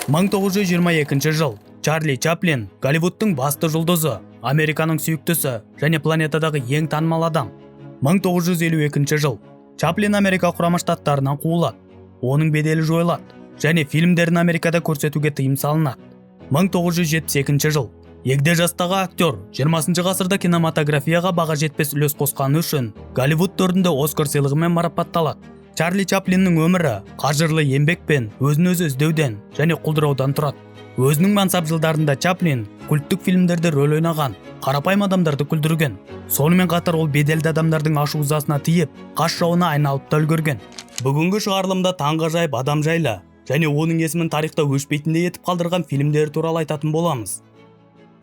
1922 жыл. Чарли Чаплин – Голливудтың басты жұлдызы, Американың сүйіктісі және планетадағы ең танымал адам. 1952 жыл. Чаплин Америка Құрама Штаттарынан қуылады. Оның беделі жойылады және фильмдерін Америкада көрсетуге тыйым салынады. 1972 жыл. Егде жастағы актер 20 ғасырда кинематографияға баға жетпес үлес қосқаны үшін Голливуд төрінде Оскар сыйлығымен марапатталады. Чарли Чаплиннің өмірі қажырлы еңбекпен, өзін өзі іздеуден және құлдыраудан тұрады. Өзінің мансап жылдарында Чаплин культтік фильмдерде рөл ойнаған, қарапайым адамдарды күлдірген. Сонымен қатар ол беделді адамдардың ашу ызасына тиіп, қас жауына айналып та үлгерген. Бүгінгі шығарылымда таңғажайып адам жайлы және оның есімін тарихта өшпейтіндей етіп қалдырған фильмдері туралы айтатын боламыз.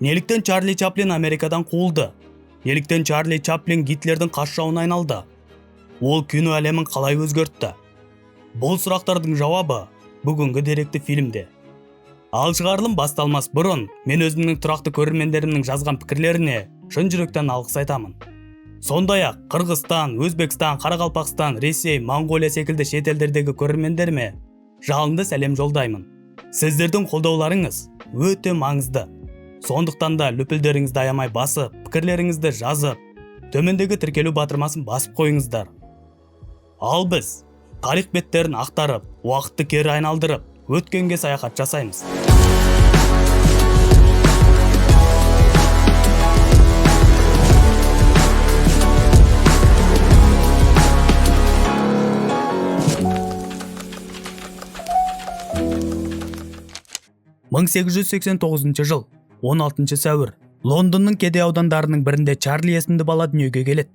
Неліктен Чарли Чаплин Америкадан қуылды? Неліктен Чарли Чаплин Гитлердің қас жауына айналды? Ол кино әлемін қалай өзгертті? Бұл сұрақтардың жауабы бүгінгі деректі фильмде. Ал шығарылым басталмас бұрын мен өзімнің тұрақты көрермендерімнің жазған пікірлеріне шын жүректен алғыс айтамын. Сондай-ақ Қырғызстан, Өзбекстан, Қарақалпақстан, Ресей, Моңғолия секілді шетелдердегі көрермендеріме жалынды сәлем жолдаймын. Сіздердің қолдауларыңыз өте маңызды. Сондықтан да лүпілдеріңізді аямай басып, пікірлеріңізді жазып, төмендегі тіркелу батырмасын басып қойыңыздар. Ал біз тарих беттерін ақтарып, уақытты кері айналдырып, өткенге саяхат жасаймыз. 1889 жыл, 16 сәуір. Лондонның кедей аудандарының бірінде Чарли есімді бала дүниеге келеді.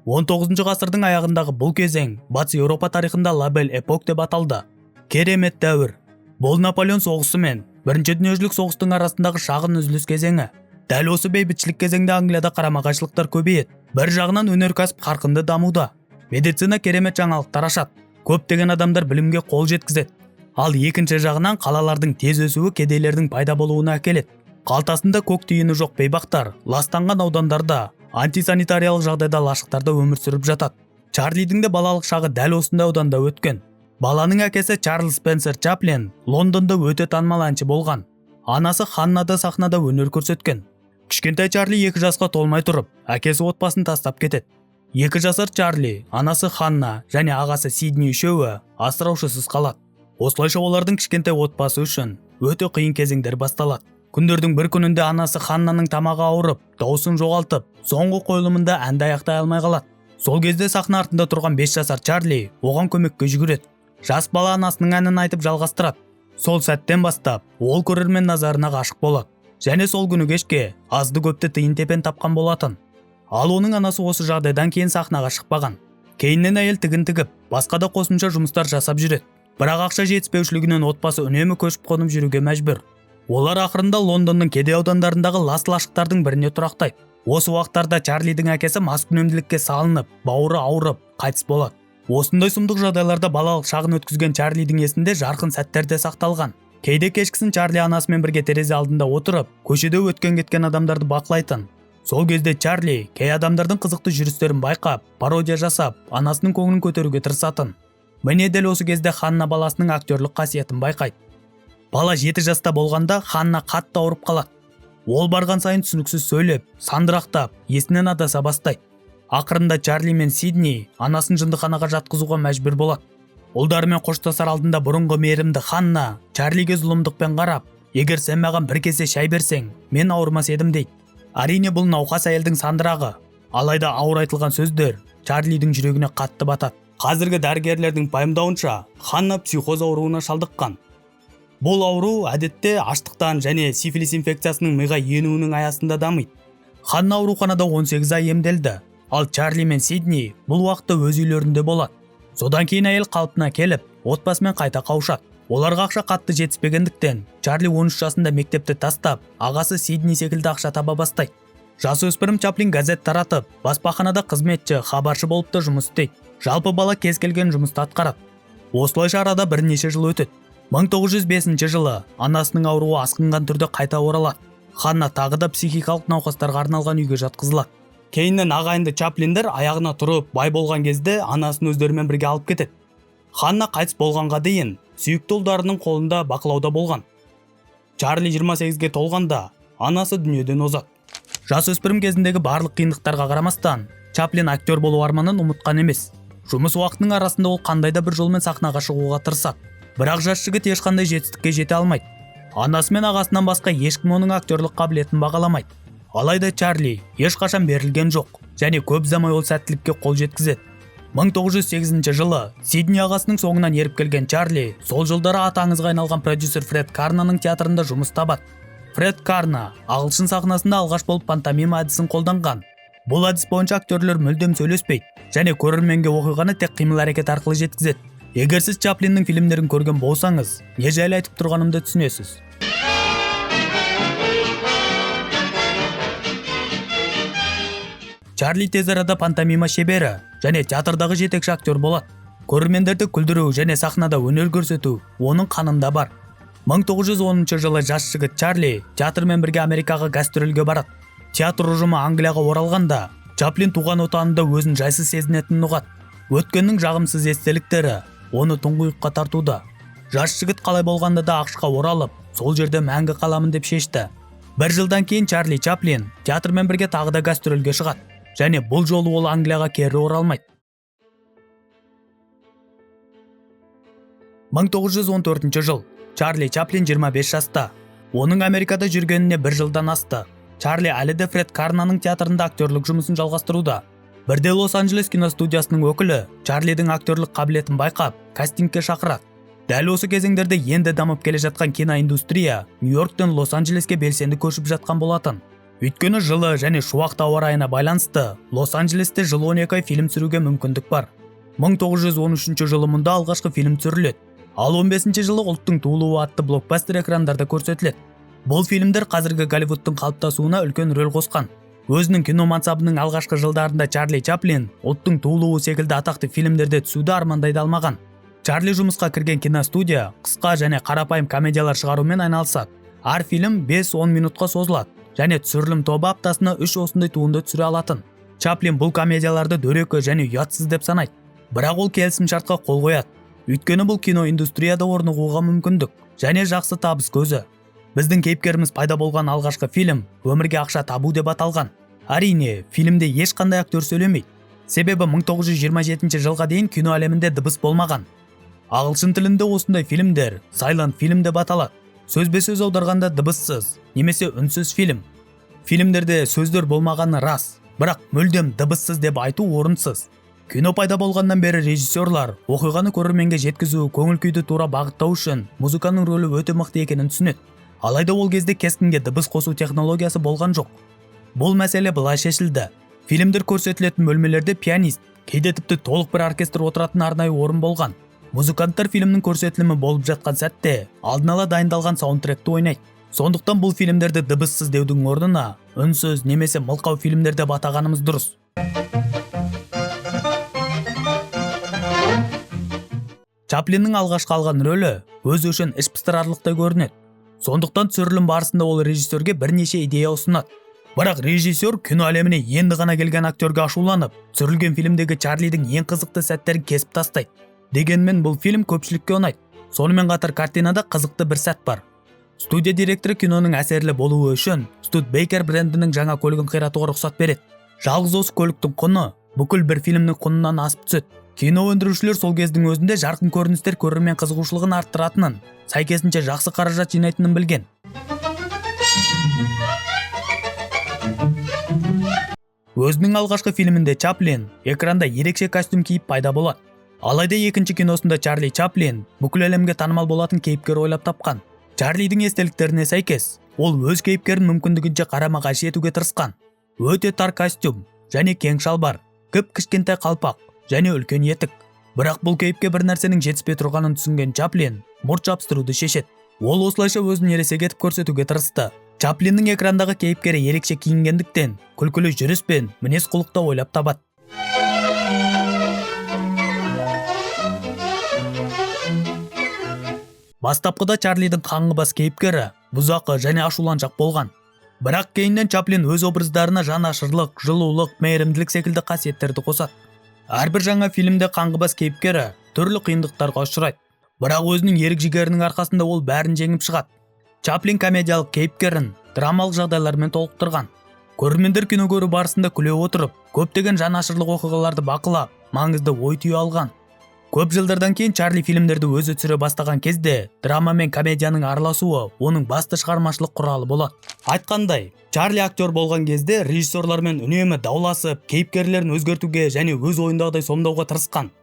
19 ғасырдың аяғындағы бұл кезең Батыс Еуропа тарихында Ла Бель Эпок деп аталды. Керемет дәуір. Бұл Наполеон соғысы мен Бірінші дүниежүзілік соғыстың арасындағы шағын үзіліс кезеңі. Дәл осы бейбітшілік кезеңде Англияда қарама-қайшылықтар көбейеді. Бір жағынан өнеркәсіп қарқынды дамуда. Медицина керемет жаңалықтар ашады. Көптеген адамдар білімге қол жеткізеді. Ал екінші жағынан қалалардың тез өсуі кедейлердің пайда болуына әкеледі. Қалтасында көк тиыны жоқ бейбақтар ластанған аудандарда, антисанитариялық жағдайда лашықтарда өмір сүріп жатады. Чарлидің де балалық шағы дәл осындай ауданда өткен. Баланың әкесі Чарльз Спенсер Чаплин Лондонда өте танымал әнші болған. Анасы Ханна да сахнада өнер көрсеткен. Кішкентай Чарли 2 жасқа толмай тұрып, әкесі отбасын тастап кетеді. 2 жасар Чарли, анасы Ханна және ағасы Сидни үшеуі асыраушысыз қалады. Осылайша олардың кішкентай отбасы үшін өте қиын кезеңдер басталады. Күндердің бір күнінде анасы Ханнаның тамағы ауырып, дауысын жоғалтып, соңғы қойылымында әнді аяқтай алмай қалады. Сол кезде сахна артында тұрған 5 жасар Чарли оған көмекке жүгіреді. Жас бала анасының әнін айтып жалғастырады. Сол сәттен бастап ол көрермен назарына ғашық болады. Және сол күні кешке азды көпті тиын тепен тапқан болатын. Ал оның анасы осы жағдайдан кейін сахнаға шықпаған. Кейіннен әйел тігін тігіп, басқа да қосымша жұмыстар жасап жүреді. Бірақ ақша жетіспеушілігінен отбасы үнемі көшіп қонып жүруге мәжбүр. Олар ақырында Лондонның кедей аудандарындағы лас лашықтардың біріне тұрақтайды. Осы уақыттарда Чарлидің әкесі маскүнемділікке салынып, бауыры ауырып, қайтыс болады. Осындай сұмдық жағдайларда балалық шағын өткізген Чарлидің есінде жарқын сәттер де сақталған. Кейде кешкісін Чарли анасымен бірге терезе алдында отырып, көшеде өткен-кеткен адамдарды бақылайтын. Сол кезде Чарли кей адамдардың қызықты жүрістерін байқап, пародия жасап, анасының көңілін көтеруге тырысатын. Міне, дәл осы кезде Ханна баласының актерлік қасиетін байқайды. Бала 7 жаста болғанда Ханна қатты ауырып қалады. Ол барған сайын түсініксіз сөйлеп, сандырақтап, есінен адаса бастайды. Ақырында Чарли мен Сидни анасын жындыханаға жатқызуға мәжбүр болады. Ұлдарымен қоштасар алдында бұрынғы мейірімді Ханна Чарлиге зұлымдықпен қарап, "Егер сен маған бір кесе шай берсең, мен ауырмас едім", – дейді. Әрине, бұл науқас әйелдің сандырағы. Алайда ауыр айтылған сөздер Чарлидің жүрегіне қатты батады. Қазіргі дәрігерлердің пайымдауынша, Ханна психоз ауруына шалдыққан. Бұл ауру әдетте аштықтан және сифилис инфекциясының миға енуінің аясында дамиды. Ханна ауруханада 18 ай емделді, ал Чарли мен Сидни бұл уақытта өз үйлерінде болады. Содан кейін әйел қалпына келіп, отбасымен қайта қауышады. Оларға ақша қатты жетіспегендіктен, Чарли 13 жасында мектепті тастап, ағасы Сидни секілді ақша таба бастайды. Жасөспірім Чаплин газет таратып, баспаханада қызметші, хабаршы болып та жұмыс істейді. Жалпы бала кез келген жұмысты атқарады. Осылайша арада бірнеше жыл өтеді. 1905 жылы анасының ауруы асқынған түрде қайта оралады. Ханна тағы да психикалық науқастарға арналған үйге жатқызылады. Кейіннен ағайынды Чаплиндер аяғына тұрып, бай болған кезде анасын өздерімен бірге алып кетеді. Ханна қайтыс болғанға дейін сүйікті ұлдарының қолында бақылауда болған. Чарли 28-ге толғанда анасы дүниеден озады. Жасөспірім кезіндегі барлық қиындықтарға қарамастан, Чаплин актер болу арманын ұмытқан емес. Жұмыс уақытының арасында ол қандай да бір жолмен сахнаға шығуға тырысады. Бірақ жас жігіт ешқандай жетістікке жете алмайды. Анасы мен ағасынан басқа ешкім оның актерлік қабілетін бағаламайды. Алайда Чарли ешқашан берілген жоқ және көп ұзамай ол сәттілікке қол жеткізеді. 1908 жылы Сидней ағасының соңынан еріп келген Чарли сол жылдары аты аңызға айналған продюсер Фред Карнаның театрында жұмыс табады. Фред Карна ағылшын сахнасында алғаш болып пантомима әдісін қолданған. Бұл әдіс бойынша актерлер мүлдем сөйлеспейді және көрерменге оқиғаны тек қимыл-әрекет арқылы жеткізеді. Егер сіз Чаплиннің фильмдерін көрген болсаңыз, не жайлы айтып тұрғанымды түсінесіз. Чарли тез арада пантомима шебері және театрдағы жетекші актер болады. Көрермендерді күлдіру және сахнада өнер көрсету оның қанында бар. 1910 жылы жас жігіт Чарли театрмен бірге Америкаға гастрольге барады. Театр ұжымы Англияға оралғанда, Чаплин туған отанында өзін жайсыз сезінетінін ұғады. Өткеннің жағымсыз естеліктері оны тұңғиыққа тартуда. Жас жігіт қалай болғанда да АҚШ-қа оралып, сол жерде мәңгі қаламын деп шешті. Бір жылдан кейін Чарли Чаплин театрмен бірге тағы да гастрольге шығады және бұл жолы ол Англияға кері оралмайды. 1914 жыл. Чарли Чаплин 25 жаста. Оның Америкада жүргеніне бір жылдан асты. Чарли әлі де Фред Карнаның театрында актерлік жұмысын жалғастыруда. Бірде Лос-Анджелес киностудиясының өкілі Чарлидің актерлік қабілетін байқап, кастингке шақырады. Дәл осы кезеңдерде енді дамып келе жатқан киноиндустрия Нью-Йорктен Лос-Анджелеске белсенді көшіп жатқан болатын. Өйткені жылы және шуақты ауа райына байланысты Лос-Анджелесте жыл 12 ай фильм түсіруге мүмкіндік бар. 1913 жылы мұнда алғашқы фильм түсіріледі. Ал 15 жылы Ұлттың туылуы атты блокбастер экрандарда көрсетіледі. Бұл фильмдер қазіргі Голливудтың қалыптасуына үлкен рөл қосқан. Өзінің кино мансабының алғашқы жылдарында Чарли Чаплин Ұлттың туылуы секілді атақты фильмдерде түсуді армандай да алмаған. Чарли жұмысқа кірген киностудия қысқа және қарапайым комедиялар шығарумен айналысады. Әр фильм 5-10 минутқа созылады және түсірілім тобы аптасына 3 осындай туынды түсіре алатын. Чаплин бұл комедияларды дөрекі және ұятсыз деп санайды. Бірақ ол келісімшартқа қол қояды. Өйткені бұл киноиндустрияда орнығуға мүмкіндік және жақсы табыс көзі. Біздің кейіпкеріміз пайда болған алғашқы фильм Өмірге ақша табу деп аталған. Әрине, фильмде ешқандай актер сөйлемейді. Себебі 1927 жылға дейін кино әлемінде дыбыс болмаған. Ағылшын тілінде осындай фильмдер silent фильм деп аталады. Сөзбе-сөз аударғанда дыбыссыз немесе үнсіз фильм. Фильмдерде сөздер болмағаны рас, бірақ мүлдем дыбыссыз деп айту орынсыз. Кино пайда болғаннан бері режиссерлар оқиғаны көрерменге жеткізу, көңіл күйді тура бағыттау үшін музыканың рөлі өте мықты екенін түсінеді. Алайда ол кезде кескінге дыбыс қосу технологиясы болған жоқ. Бұл мәселе былай шешілді. Фильмдер көрсетілетін бөлмелерде пианист, кейде тіпті толық бір оркестр отыратын арнайы орын болған. Музыканттар фильмнің көрсетілімі болып жатқан сәтте алдын ала дайындалған саундтректі ойнайды. Сондықтан бұл фильмдерді дыбыссыз деудің орнына үнсіз немесе мылқау фильмдер деп атағанымыз дұрыс. Чаплиннің алғашқы алған рөлі өзі үшін іш пыстырарлықтай көрінеді. Сондықтан түсірілім барысында ол режиссерге бірнеше идея ұсынады. Бірақ режиссер кино әлеміне енді ғана келген актерге ашуланып, түсірілген фильмдегі Чарлидің ең қызықты сәттерін кесіп тастайды. Дегенмен бұл фильм көпшілікке ұнайды. Сонымен қатар картинада қызықты бір сәт бар. Студия директоры киноның әсерлі болуы үшін Студебекер брендінің жаңа көлігін қиратуға рұқсат береді. Жалғыз осы көліктің құны бүкіл бір фильмнің құнынан асып түседі. Кино өндірушілер сол кездің өзінде жарқын көріністер көрермен қызығушылығын арттыратынын, сәйкесінше жақсы қаражат жинайтынын білген. Өзінің алғашқы фильмінде Чаплин экранда ерекше костюм киіп пайда болады. Алайда екінші киносында Чарли Чаплин бүкіл әлемге танымал болатын кейіпкер ойлап тапқан. Чарлидің естеліктеріне сәйкес, ол өз кейіпкерін мүмкіндігінше қарама-қайшы етуге тырысқан. Өте тар костюм және кең шалбар, кіп-кішкентай қалпақ және үлкен етік. Бірақ бұл кейіпке бір нәрсенің жетіспей тұрғанын түсінген Чаплин мұрт жабыстыруды шешеді. Ол осылайша өзін ересек етіп көрсетуге тырысты. Чаплиннің экрандағы кейіпкері ерекше киінгендіктен күлкілі жүріс пен мінез-құлықты ойлап табады. Бастапқыда Чарлидің қаңғыбас кейіпкері бұзақы және ашуланшақ болған. Бірақ кейіннен Чаплин өз образдарына жанашырлық, жылулық, мейірімділік секілді қасиеттерді қосады. Әрбір жаңа фильмде қаңғыбас кейіпкері түрлі қиындықтарға ұшырайды. Бірақ өзінің ерік-жігерінің арқасында ол бәрін жеңіп шығады. Чаплин комедиялық кейіпкерін драмалық жағдайлармен толықтырған. Көрермендер кино көру барысында күле отырып, көптеген жанашырлық оқиғаларды бақылап, маңызды ой түйе алған. Көп жылдардан кейін Чарли фильмдерді өзі түсіре бастаған кезде драма мен комедияның араласуы оның басты шығармашылық құралы болады. Айтқандай, Чарли актер болған кезде режиссерлармен үнемі дауласып, кейіпкерлерін өзгертуге және өз ойындағыдай сомдауға тырысқан.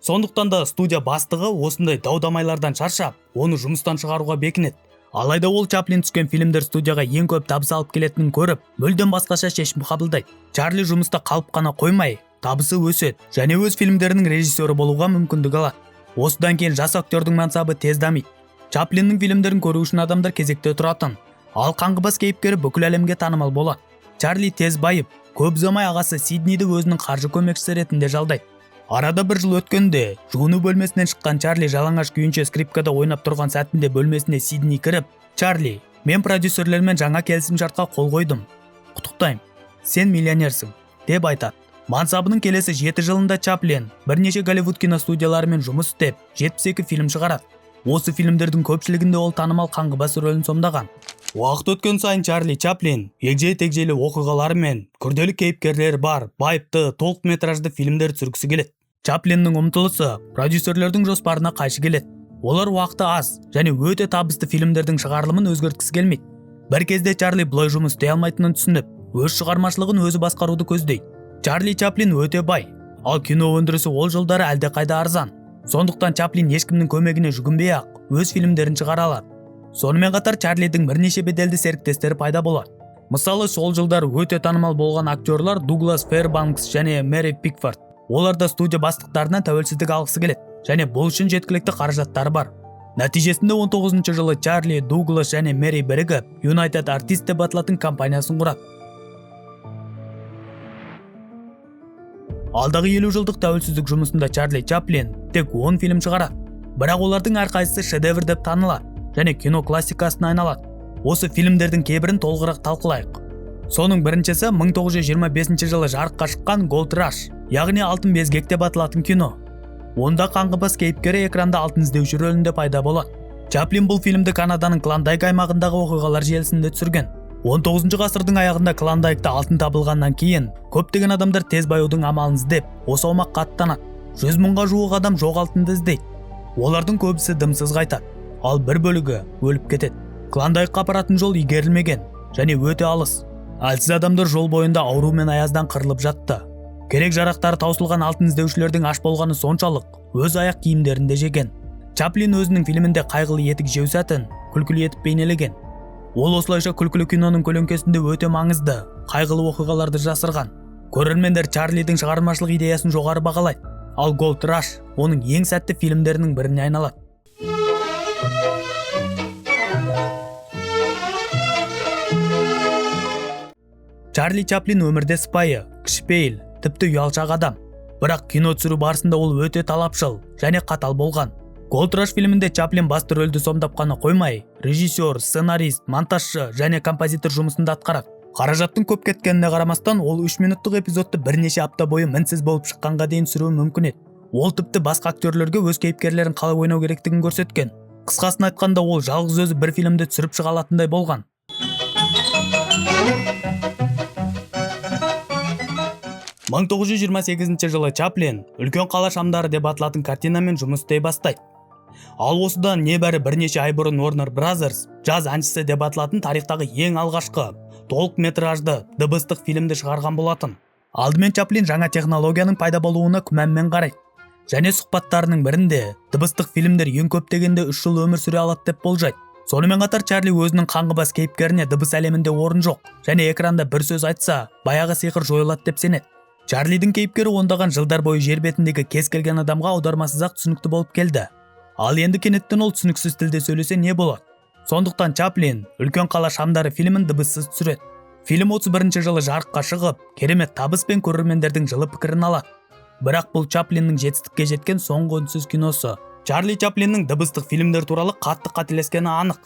Сондықтан да студия бастығы осындай дау-дамайлардан шаршап, оны жұмыстан шығаруға бекінеді. Алайда ол Чаплин түскен фильмдер студияға ең көп табыс алып келетінін көріп, мүлдем басқаша шешім қабылдайды. Чарли жұмыста қалып қана қоймай, табысы өседі және өз фильмдерінің режиссері болуға мүмкіндік алады. Осыдан кейін жас актердің мансабы тез дамиды. Чаплиннің фильмдерін көру үшін адамдар кезекте тұратын, ал қаңғыбас кейіпкері бүкіл әлемге танымал болады. Чарли тез байып, көп ұзамай ағасы Сидниді өзінің қаржы көмекшісі ретінде жалдайды. Арада бір жыл өткенде, жуыну бөлмесінен шыққан Чарли жалаңаш күйінше скрипкада ойнап тұрған сәтінде бөлмесіне Сидни кіріп, «Чарли, мен продюсерлермен жаңа келісімшартқа қол қойдым. Құттықтаймын, сен миллионерсің», деп айтады. Мансабының келесі 7 жылында Чаплин бірнеше Голливуд киностудияларымен жұмыс істеп, 72 фильм шығарады. Осы фильмдердің көпшілігінде ол танымал қаңғыбас рөлін сомдаған. Уақыт өткен сайын Чарли Чаплин егжей-тегжейлі оқиғалары мен күрделі кейіпкерлері бар байыпты толық метражды фильмдер түсіргісі келеді. Чаплиннің ұмтылысы продюсерлердің жоспарына қайшы келеді. Олар уақыты аз және өте табысты фильмдердің шығарылымын өзгерткісі келмейді. Бір кезде Чарли бұлай жұмыс істей алмайтынын түсініп, өз шығармашылығын өзі басқаруды көздейді. Чарли Чаплин өте бай, ал кино өндірісі ол жылдары әлдеқайда арзан. Сондықтан Чаплин ешкімнің көмегіне жүгінбей-ақ өз фильмдерін шығара алады. Сонымен қатар Чарлидің бірнеше беделді серіктестері пайда болады. Мысалы, сол жылдары өте танымал болған актерлар Дуглас Фэрбанкс және Мэри Пикфорд. Олар да студия бастықтарынан тәуелсіздік алғысы келеді және бұл үшін жеткілікті қаражаттары бар. Нәтижесінде 19 жылы Чарли, Дуглас және Мэри бірігіп United Artists деп аталатын компаниясын құрады. Алдағы 50 жылдық тәуелсіздік жұмысында Чарли Чаплин тек 10 фильм шығарады. Бірақ олардың әрқайсысы шедевр деп танылады және кино классикасына айналады. Осы фильмдердің кейбірін толығырақ талқылайық. Соның біріншісі 1925 жылы жарыққа шыққан Gold Rush, яғни алтын безгек деп аталатын кино. Онда қаңғыбас кейіпкері экранда алтын іздеуші рөлінде пайда болады. Чаплин бұл фильмді Канаданың Клондайк аймағындағы оқиғалар желісінде түсірген. 19 ғасырдың аяғында Клондайкта алтын табылғаннан кейін көптеген адамдар тез баюдың амалын іздеп, осы аумаққа аттанады. 100 мыңға жуық адам жоқ алтынды іздейді. Олардың көбісі дымсыз қайтады, ал бір бөлігі өліп кетеді. Клондайкқа апаратын жол игерілмеген және өте алыс. Әлсіз адамдар жол бойында ауру мен аяздан қырылып жатты. Керек жарақтары таусылған алтын іздеушілердің аш болғаны соншалық, өз аяқ киімдерін де жеген. Чаплин өзінің фильмінде қайғылы етік жеу сәтін күлкілі етіп бейнелеген. Ол осылайша күлкілі киноның көлеңкесінде өте маңызды, қайғылы оқиғаларды жасырған. Көрермендер Чарлидің шығармашылық идеясын жоғары бағалайды, ал Gold Rush оның ең сәтті фильмдерінің біріне айналады. Чарли Чаплин өмірде сыпайы, кішіпейіл, тіпті ұялшақ адам. Бірақ кино түсіру барысында ол өте талапшыл және қатал болған. Gold Rush фильмінде Чаплин басты рөлді сомдап қана қоймай, режиссер, сценарист, монтажшы және композитор жұмысын да атқарады. Қаражаттың көп кеткеніне қарамастан, ол 3 минуттық эпизодты бірнеше апта бойы мінсіз болып шыққанға дейін түсіруі мүмкін еді. Ол тіпті басқа актерлерге өз кейіпкерлерін қалай ойнау керектігін көрсеткен. Қысқасын айтқанда, ол жалғыз өзі бір фильмді түсіріп шыға алатындай болған. 1928 жылы Чаплин «Үлкен қала шамдары» деп аталатын картинамен жұмыс істей бастайды. Ал осыдан небәрі бірнеше ай бұрын Warner Brothers «Джаз әншісі» деп аталатын тарихтағы ең алғашқы толық метражды дыбыстық фильмді шығарған болатын. Алдымен Чаплин жаңа технологияның пайда болуына күмәнмен қарайды. Және сұхбаттарының бірінде дыбыстық фильмдер ең көп дегенде 3 жыл өмір сүре алады деп болжайды. Сонымен қатар Чарли өзінің қаңғыбас кейіпкеріне дыбыс әлемінде орын жоқ және экранда бір сөз айтса, баяғы сиқыр жойылады деп сенеді. Чарлидің кейіпкері ондаған жылдар бойы жер бетіндегі кез келген адамға аудармасыз-ақ түсінікті болып келді. Ал енді кенеттен ол түсініксіз тілде сөйлесе не болады? Сондықтан Чаплин «Үлкен қала шамдары» фильмін дыбыссыз түсіреді. Фильм 31 жылы жарыққа шығып, керемет табыс пен көрермендердің жылы пікірін алады. Бірақ бұл Чаплиннің жетістікке жеткен соңғы үнсіз киносы. Чарли Чаплиннің дыбыстық фильмдер туралы қатты қателескені анық.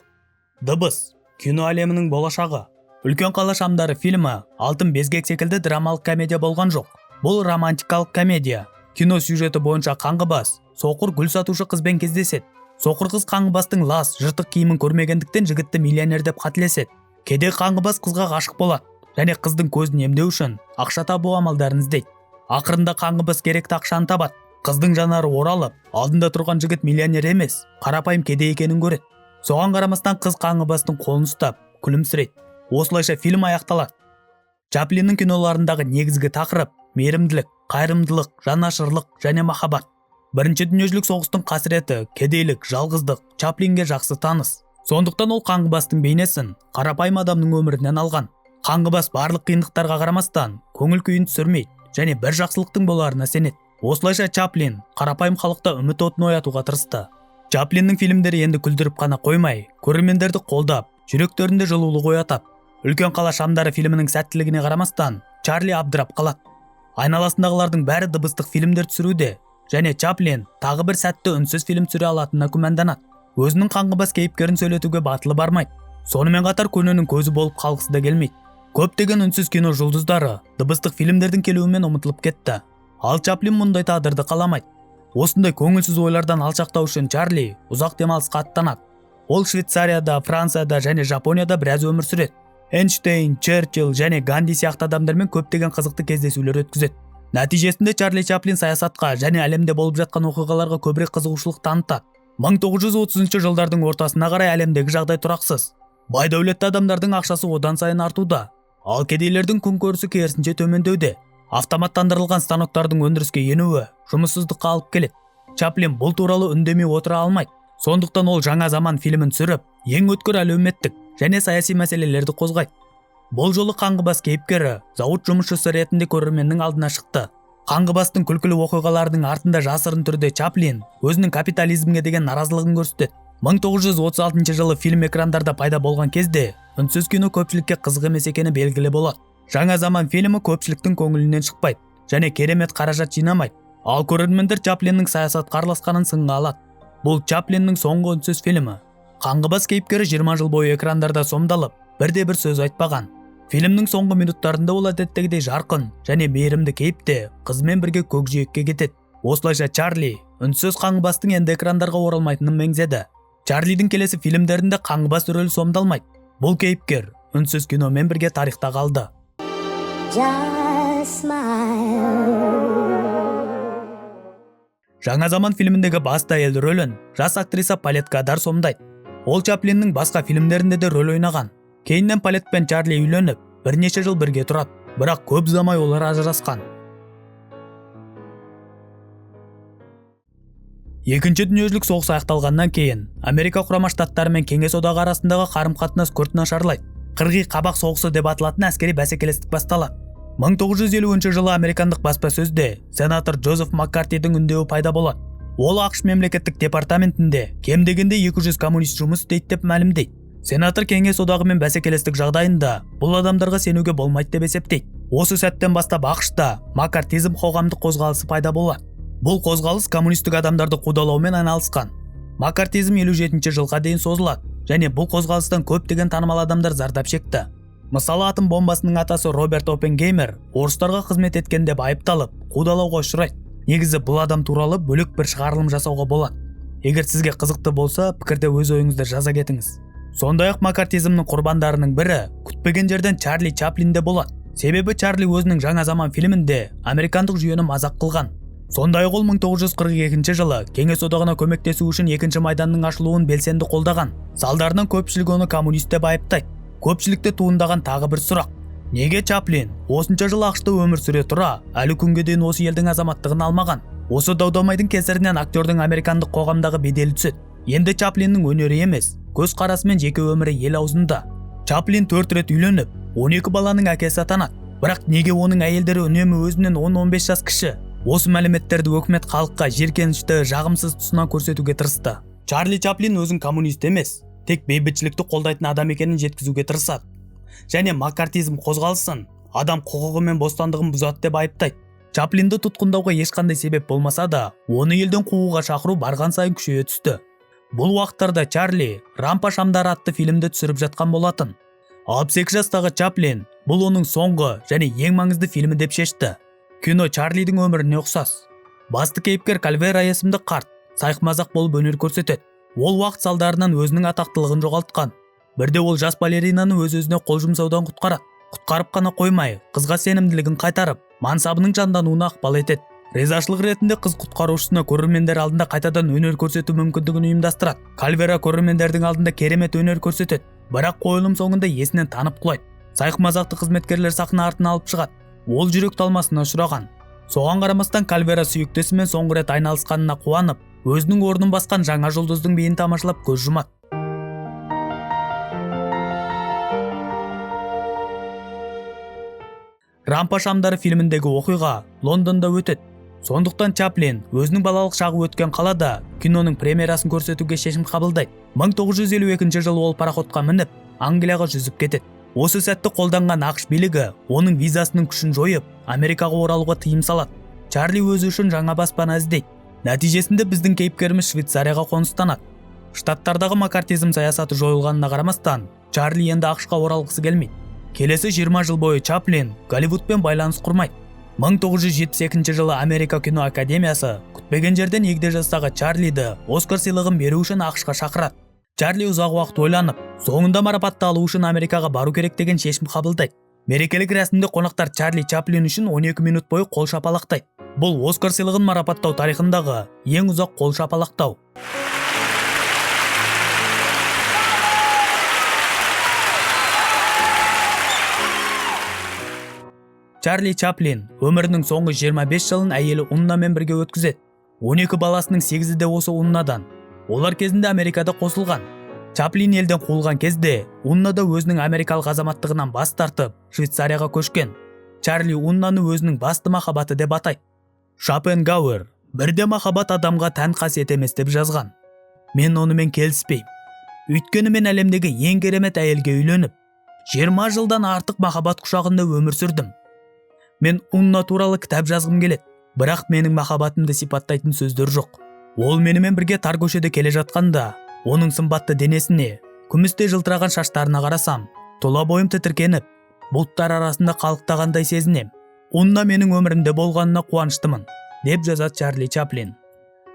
Дыбыс кино әлемінің болашағы. Үлкен қала шамдары фильмі алтын безгек секілді драмалық комедия болған жоқ. Бұл романтикалық комедия. Кино сюжеті бойынша қаңғыбас, соқыр гүл сатушы қызбен кездеседі. Соқыр қыз қаңғыбастың лас, жыртық киімін көрмегендіктен жігітті миллионер деп қателеседі. Кедей қаңғыбас қызға ғашық болады және қыздың көзін емдеу үшін ақша табу амалдарын іздейді. Ақырында қаңғыбас керекті ақшаны табады. Қыздың жанары оралып, алдында тұрған жігіт миллионер емес, қарапайым кедей екенін көреді. Соған қарамастан қыз қаңғыбастың қолын ұстап, күлімсірейді. Осылайша фильм аяқталады. Чаплиннің киноларындағы негізгі тақырып мейірімділік, қайырымдылық, жанашырлық және махаббат. Бірінші дүниежүзілік соғыстың қасіреті, кедейлік, жалғыздық Чаплинге жақсы таныс. Сондықтан ол қаңғыбастың бейнесін қарапайым адамның өмірінен алған. Қаңғыбас барлық қиындықтарға қарамастан көңіл күйін түсірмейді және бір жақсылықтың боларына сенеді. Осылайша Чаплин қарапайым халықта үміт отын оятуға тырысты. Чаплиннің фильмдері енді күлдіріп қана қоймай, көрермендерді қолдап, жүректерінде жылулық оятады. Үлкен қала шамдары фильмінің сәттілігіне қарамастан, Чарли абдырап қалады. Айналасындағылардың бәрі дыбыстық фильмдер түсіруде және Чаплин тағы бір сәтті үнсіз фильм түсіре алатынына күмәнданады. Өзінің қаңғыбас кейіпкерін сөйлетуге батылы бармайды. Сонымен қатар көненің көзі болып қалғысы да келмейді. Көптеген үнсіз кино жұлдыздары дыбыстық фильмдердің келуімен ұмытылып кетті. Ал Чаплин мұндай тағдырды қаламайды. Осындай көңілсіз ойлардан алшақтау үшін Чарли ұзақ демалысқа аттанады. Ол Швейцарияда, Францияда және Жапонияда біраз өмір сүреді. Эйнштейн, Черчилль және Ганди сияқты адамдармен көптеген қызықты кездесулер өткізеді. Нәтижесінде Чарли Чаплин саясатқа және әлемде болып жатқан оқиғаларға көбірек қызығушылық танытады. 1930 жылдардың ортасына қарай әлемдегі жағдай тұрақсыз. Бай дәулетті адамдардың ақшасы одан сайын артуда, ал кедейлердің күнкөрісі керісінше төмендеуде. Автоматтандырылған станоктардың өндіріске енуі жұмыссыздыққа алып келеді. Чаплин бұл туралы үндемей отыра алмайды. Сондықтан ол Жаңа заман фильмін түсіріп, ең өткір әлеуметтік және саяси мәселелерді қозғайды. Бұл жолы қаңғыбас кейіпкері зауыт жұмысшысы ретінде көрерменнің алдына шықты. Қаңғыбастың күлкілі оқиғаларының артында жасырын түрде Чаплин өзінің капитализмге деген наразылығын көрсетеді. 1936 жылы фильм экрандарда пайда болған кезде үнсіз кино көпшілікке қызық емес екені белгілі болады. Жаңа заман фильмі көпшіліктің көңілінен шықпайды және керемет қаражат жинамайды. Ал көрермендер Чаплиннің саясатқа араласқанын сынға алады. Бұл Чаплиннің соңғы үнсіз фильмі. Қаңғыбас кейіпкері 20 жыл бойы экрандарда сомдалып, бірде бір сөз айтпаған. Фильмнің соңғы минуттарында ол әдеттегідей жарқын және мейірімді кейіпте қызымен бірге көкжиекке кетеді. Осылайша Чарли үнсіз қаңғыбастың енді экрандарға оралмайтынын меңзеді. Чарлидің келесі фильмдерінде қаңғыбас рөлі сомдалмайды. Бұл кейіпкер үнсіз киномен бірге тарихта қалды. Just smile. Жаңа заман фильміндегі басты әйел рөлін жас актриса Полет Годар сомдайды. Ол Чаплиннің басқа фильмдерінде де рөл ойнаған. Кейіннен Полет пен Чарли үйленіп, бірнеше жыл бірге тұрады. Бірақ көп ұзамай олар ажырасқан. Екінші дүниежүзілік соғыс аяқталғаннан кейін Америка Құрама Штаттары мен Кеңес Одағы арасындағы қарым-қатынас күрт нашарлайды. Қырғи қабақ соғысы деп аталатын әскери бәсекелестік басталады. 1950 жылы американдық баспасөзде сенатор Джозеф Маккартидің үндеуі пайда болады. Ол АҚШ мемлекеттік департаментінде кем дегенде 200 коммунист жұмыс істейді деп мәлімдейді. Сенатор Кеңес Одағымен бәсекелестік жағдайында бұл адамдарға сенуге болмайды деп есептейді. Осы сәттен бастап АҚШ-та маккартизм қоғамдық қозғалысы пайда болады. Бұл қозғалыс коммунистік адамдарды қудалаумен айналысқан. Маккартизм 57 жылға дейін созылады және бұл қозғалыстан көптеген танымал адамдар зардап шекті. Мысалы, атом бомбасының атасы Роберт Оппенгеймер орыстарға қызмет еткен деп айыпталып, қудалауға ұшырайды. Негізі бұл адам туралы бөлек бір шығарылым жасауға болады. Егер сізге қызықты болса, пікірде өз ойыңызды жаза кетіңіз. Сондай-ақ маккартизмнің құрбандарының бірі күтпеген жерден Чарли Чаплин де болады. Себебі Чарли өзінің Жаңа заман фильмінде американдық жүйені мазақ қылған. Сондай-ақ ол 1942 жылы Кеңес Одағына көмектесу үшін екінші майданның ашылуын белсенді қолдаған. Салдарынан көпшілік оны коммунист деп айыптайды. Көпшілікте туындаған тағы бір сұрақ: неге Чаплин осынша жыл АҚШ-та өмір сүре тұра, әлі күнге дейін осы елдің азаматтығын алмаған? Осы дау-дамайдың кесірінен актердің американдық қоғамдағы беделі түседі. Енді Чаплиннің өнері емес, көзқарасы мен жеке өмірі ел аузында. Чаплин 4 рет үйленіп, 12 баланың әкесі атанады. Бірақ неге оның әйелдері үнемі өзінен 10-15 жас кіші? Осы мәліметтерді өкімет халыққа жиіркенішті, жағымсыз тұсынан көрсетуге тырысты. Чарли Чаплин өзін коммунист емес, тек бейбітшілікті қолдайтын адам екенін жеткізуге тырысады. Және маккартизм қозғалысын адам құқығы мен бостандығын бұзады деп айыптайды. Чаплинді тұтқындауға ешқандай себеп болмаса да, оны елден қууға шақыру барған сайын күшейе түсті. Бұл уақыттарда Чарли Рампа шамдары атты фильмді түсіріп жатқан болатын. 62 жастағы Чаплин бұл оның соңғы және ең маңызды фильмі деп шешті. Кино Чарлидің өміріне ұқсас. Басты кейіпкер Кальвера есімді қарт сайқымазақ болып өнер көрсетеді. Ол уақыт салдарынан өзінің атақтылығын жоғалтқан. Бірде ол жас балеринаны өз-өзіне қол жұмсаудан құтқарады. Құтқарып қана қоймай, қызға сенімділігін қайтарып, мансабының жандануына ықпал етеді. Ризашылық ретінде қыз құтқарушысына көрермендер алдында қайтадан өнер көрсету мүмкіндігін ұйымдастырады. Кальвера көрермендердің алдында керемет өнер көрсетеді, бірақ қойылым соңында есінен танып құлайды. Сайқымазақты қызметкерлер сахна артына алып шығады. Ол жүрек талмасына ұшыраған. Соған қарамастан Кальвера сүйіктісімен соңғы рет айналысқанына қуанып, өзінің орнын басқан жаңа жұлдыздың биін тамашалап көз жұмады. Рампа шамдары фильміндегі оқиға Лондонда өтеді. Сондықтан Чаплин өзінің балалық шағы өткен қалада киноның премьерасын көрсетуге шешім қабылдайды. 1952 жылы ол пароходқа мініп, Англияға жүзіп кетеді. Осы сәтті қолданған АҚШ билігі оның визасының күшін жойып, Америкаға оралуға тыйым салады. Чарли өзі үшін жаңа баспана іздейді. Нәтижесінде біздің кейіпкеріміз Швейцарияға қоныстанады. Штаттардағы маккартизм саясаты жойылғанына қарамастан, Чарли енді АҚШ-қа оралғысы келмейді. Келесі 20 жыл бойы Чаплин Голливудпен байланыс құрмайды. 1972 жылы Америка кино академиясы күтпеген жерден егде жастағы Чарлиді Оскар сыйлығын беру үшін АҚШ-қа шақырады. Чарли ұзақ уақыт ойланып, соңында марапатты алу үшін Америкаға бару керек деген шешім қабылдайды. Мерекелік рәсімде қонақтар Чарли Чаплин үшін 12 минут бойы қол шапалақтайды. Бұл Оскар сыйлығын марапаттау тарихындағы ең ұзақ қол шапалақтау. Чарли Чаплин өмірінің соңғы 25 жылын әйелі Уннамен бірге өткізеді. 12 баласының 8-і де осы Уннадан. Олар кезінде Америкада қосылған. Чаплин елден қуылған кезде Унна да өзінің америкалық азаматтығынан бас тартып, Швейцарияға көшкен. Чарли Уннаны өзінің басты махаббаты деп атайды. Шопенгауэр бірде махаббат адамға тән қасиет емес деп жазған. Мен онымен келіспеймін. Өйткені мен әлемдегі ең керемет әйелге үйленіп, 20 жылдан артық махаббат құшағында өмір сүрдім. Мен Унна туралы кітап жазғым келеді, бірақ менің махаббатымды сипаттайтын сөздер жоқ. Ол менімен бірге тар көшеде келе жатқанда, оның сымбатты денесіне, күмістей жылтыраған шаштарына қарасам, тұла бойым тітіркеніп, бұлттар арасында қалықтағандай сезінем. Унна менің өмірімде болғанына қуаныштымын, деп жазады Чарли Чаплин.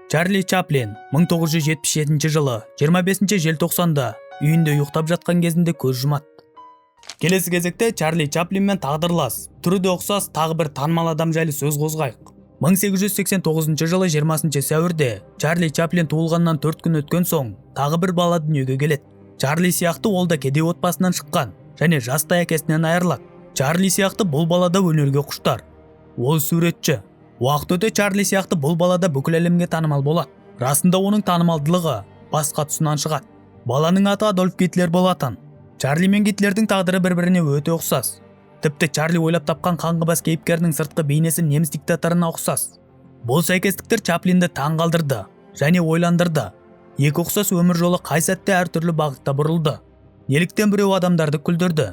Чарли Чаплин 1977 жылы 25 желтоқсанда үйінде ұйықтап жатқан кезінде көз жұмады. Келесі кезекте Чарли Чаплинмен тағдырлас, түрі де ұқсас тағы бір танымал адам жайлы сөз қозғайық. 1889 жылы 20 сәуірде Чарли Чаплин туылғаннан 4 күн өткен соң тағы бір бала дүниеге келеді. Чарли сияқты ол да кедей отбасынан шыққан және жастай әкесінен айырылады. Чарли сияқты бұл бала да өнерге құштар. Ол суретші. Уақыт өте Чарли сияқты бұл бала да бүкіл әлемге танымал болады. Расында оның танымалдылығы басқа тұсынан шығады. Баланың аты Адольф Гитлер болатын. Чарли мен Гитлердің тағдыры бір-біріне өте ұқсас. Тіпті Чарли ойлап тапқан қаңғыбас кейіпкерінің сыртқы бейнесі неміс диктаторына ұқсас. Бұл сәйкестіктер Чаплинді таң қалдырды және ойландырды. Екі ұқсас өмір жолы қай сәтте әртүрлі бағытта бұрылды. Неліктен біреу адамдарды күлдірді,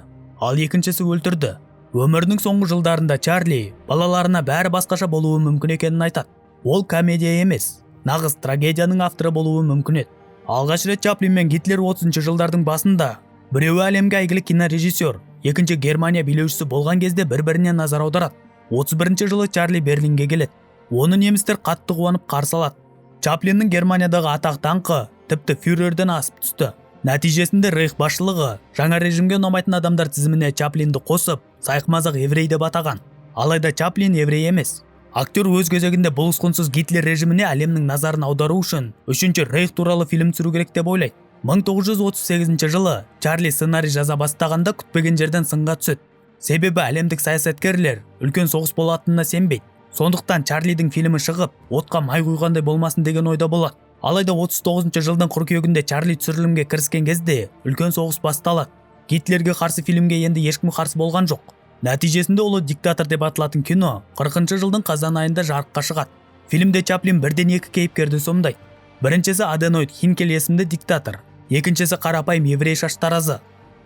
ал екіншісі өлтірді. Өмірінің соңғы жылдарында Чарли балаларына бәрі басқаша болуы мүмкін екенін айтады. Ол комедия емес, нағыз трагедияның авторы болуы мүмкін еді. Алғаш рет Чаплин мен Гитлер 30 жылдардың басында біреуі әлемге әйгілі кинорежиссер, екінші Германия билеушісі болған кезде бір-біріне назар аударады. 31 жылы Чарли Берлинге келеді. Оны немістер қатты қуанып қарсы алады. Чаплиннің Германиядағы атақ даңқы тіпті фюрерден асып түсті. Нәтижесінде Рейх басшылығы жаңа режимге ұнамайтын адамдар тізіміне Чаплинді қосып, сайқымазақ еврей деп атаған. Алайда Чаплин еврей емес. Актер өз кезегінде бұл ұсқынсыз Гитлер режиміне әлемнің назарын аудару үшін Үшінші Рейх туралы фильм түсіру керек деп ойлайды. 1938 жылы Чарли сценарий жаза бастағанда күтпеген жерден сынға түседі. Себебі әлемдік саясаткерлер үлкен соғыс болатынына сенбейді. Сондықтан Чарлидің фильмі шығып, отқа май құйғандай болмасын деген ойда болады. Алайда 39 жылдың қыркүйегінде Чарли түсірілімге кіріскен кезде үлкен соғыс басталады. Гитлерге қарсы фильмге енді ешкім қарсы болған жоқ. Нәтижесінде Ұлы диктатор деп аталатын кино 40 жылдың қазан айында жарыққа шығады. Фильмде Чаплин бірден екі кейіпкерді сомдайды. Біріншісі Аденоид Хинкель есімді диктатор, екіншісі қарапайым еврей шаштаразы.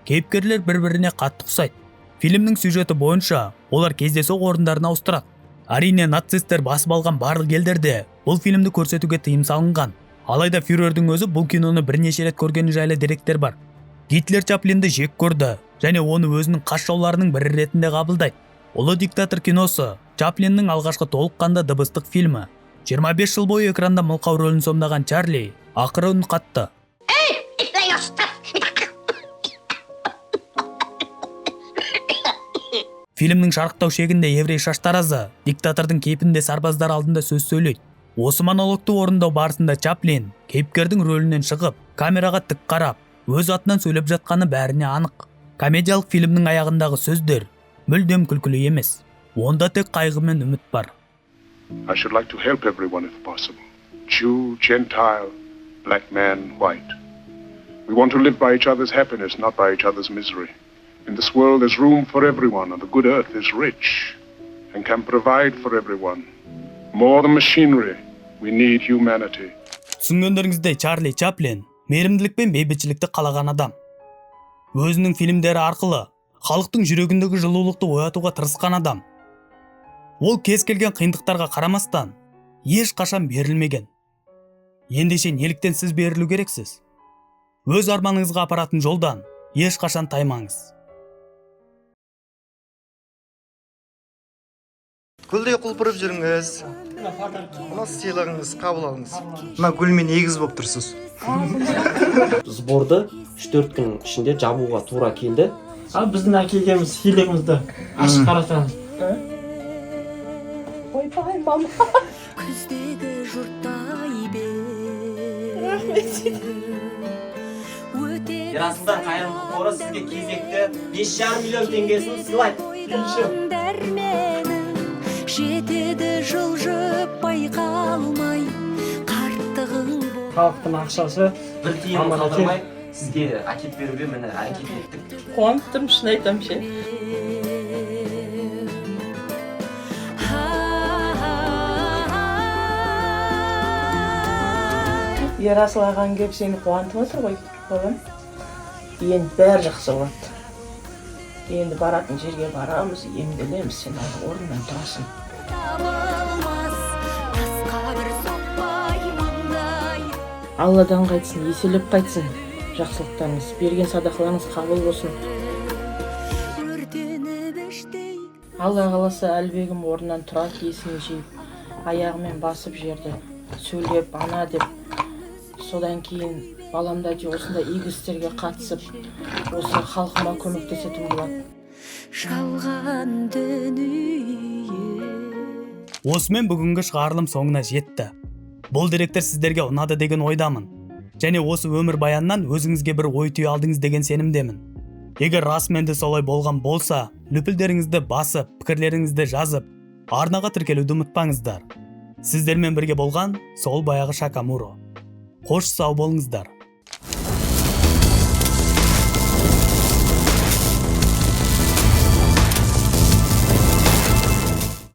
Кейіпкерлер бір-біріне қатты ұқсайды. Фильмнің сюжеті бойынша олар кездейсоқ орындарын ауыстырады. Әрине, нацисттер басып алған барлық елдерде бұл фильмді көрсетуге тыйым салынған. Алайда фюрердің өзі бұл киноны бірнеше рет көргені жайлы деректер бар. Гитлер Чаплинді жек көрді және оны өзінің қас жауларының бірі ретінде қабылдайды. Ұлы диктатор киносы Чаплиннің алғашқы толыққанды дыбыстық фильмі. 25 жыл бойы экранда мылқау рөлін сомдаған Чарли Ақыры үн қатты. Фильмнің шарықтау шегінде еврей шаштаразы диктатордың кейпінде сарбаздар алдында сөз сөйлейді. Осы монологты орындау барысында Чаплин кейіпкердің рөлінен шығып, камераға тік қарап, өз атынан сөйлеп жатқаны бәріне анық. Комедиялық фильмнің аяғындағы сөздер мүлдем күлкілі емес. Онда тек қайғы мен үміт бар. I should like to help everyone if possible. Jew, Gentile, black man, white. We want to live by each other's happiness, not by each other's misery. In this world, there's room for everyone, and the good earth is rich and can provide for everyone. More than machinery, we need humanity. Түсінгендеріңіздей, Чарли Чаплин мейірімділік пен бейбітшілікті қалаған адам. Өзінің фильмдері арқылы халықтың жүрегіндегі жылулықты оятуға тырысқан адам. Ол кез келген қиындықтарға қарамастан ешқашан берілмеген. Ендеше, неліктен сіз берілу керексіз? Өз арманыңызға апаратын жолдан ешқашан таймаңыз. Гүлдей құлпырып жүріңіз. Мына сыйлығыңыз, қабыл алыңыз. Мына гүлмен егіз болып тұрсыз. Сборды 3-4 күн ішінде жабуға тура келді. Ал біздің әкелгеніміз сыйлығымызды ашып қарасаңыз. Ойбай, мама. Күздегі жұрттай бер. Рахмет. Өтеді. Ерасылдар қайырымдылық қоры сізге кезекті 5,5 миллион теңгесін сыйлайды. Дәрменің жетеді жылжып байқалмай қарттығың. Халықтың ақшасы. Бір тиын Аман. қалдырмай сізге әкеліп беруге, міне, әрекет еттік. Қуанып тұрмын, шын айтамын ше. Ерасыл ағаң келіп сені қуантып отыр ғой, балам. Енді бәрі жақсы болады. Енді баратын жерге барамыз, емделеміз, сен әлі орныңнан тұрасың. Табылмас тасқа бір соқпай маңдай. Алладан қайтсын, еселеп қайтсын жақсылықтарыңыз, берген садақаларыңыз қабыл болсын. Өртеніп іштей. Алла қаласа, Әлібегім орнынан тұрады, есін жиып, аяғымен басып жерді, сөйлеп, ана деп. Содан кейін балам да осындай игі істерге қатысып, осы халқыма көмектесетін болады. Жалған дүние. Осымен бүгінгі шығарылым соңына жетті. Бұл деректер сіздерге ұнады деген ойдамын және осы өмірбаяннан өзіңізге бір ой түйе алдыңыз деген сенімдемін. Егер расымен де солай болған болса, лүпілдеріңізді басып, пікірлеріңізді жазып, арнаға тіркелуді ұмытпаңыздар. Сіздермен бірге болған сол баяғы Шакамуро. Қош, сау болыңыздар.